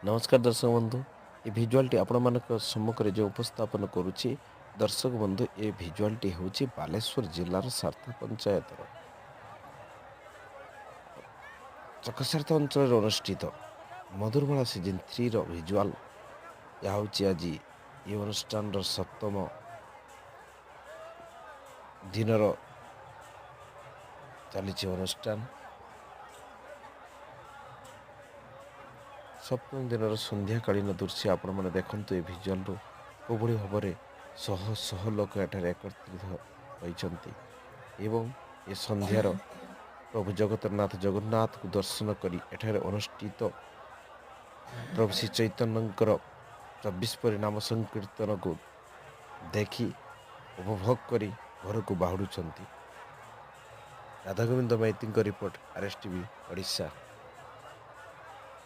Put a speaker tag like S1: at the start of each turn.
S1: ନମସ୍କାର ଦର୍ଶକ ବନ୍ଧୁ, ଏ ଭିଜୁଆଲଟି ଆପଣମାନଙ୍କ ସମ୍ମୁଖରେ ଯେଉଁ ଉପସ୍ଥାପନ କରୁଛି ଦର୍ଶକ ବନ୍ଧୁ, ଏ ଭିଜୁଆଲଟି ହେଉଛି ବାଲେଶ୍ୱର ଜିଲ୍ଲାର ସାର୍ଥା ପଞ୍ଚାୟତର ଚକସାର୍ଥ ଅଞ୍ଚଳରେ ଅନୁଷ୍ଠିତ ମଧୁରମାଳା ସିଜନ୍ 3ର ଭିଜୁଆଲ। ଏହା ହେଉଛି ଆଜି ଏ ଅନୁଷ୍ଠାନର ସପ୍ତମ ଦିନର ଚାଲିଛି ଅନୁଷ୍ଠାନ। ସପ୍ତମ ଦିନର ସନ୍ଧ୍ୟାକାଳୀନ ଦୃଶ୍ୟ ଆପଣମାନେ ଦେଖନ୍ତୁ ଏ ଭିଜୁଆଲରୁ, କିଭଳି ଭାବରେ ଶହ ଶହ ଲୋକ ଏଠାରେ ଏକତ୍ରିତ ହୋଇଛନ୍ତି ଏବଂ ଏ ସନ୍ଧ୍ୟାର ପ୍ରଭୁ ଜଗତନାଥ ଜଗନ୍ନାଥଙ୍କୁ ଦର୍ଶନ କରି ଏଠାରେ ଅନୁଷ୍ଠିତ ପ୍ରଭୁ ଶ୍ରୀ ଚୈତନ୍ୟଙ୍କର 24 ପରିନାମ ସଂକୀର୍ତ୍ତନକୁ ଦେଖି ଉପଭୋଗ କରି ଘରକୁ ବାହୁଡ଼ୁଛନ୍ତି। ରାଧାଗୋବିନ୍ଦ ମାଇତିଙ୍କ report, R S TV Odisha.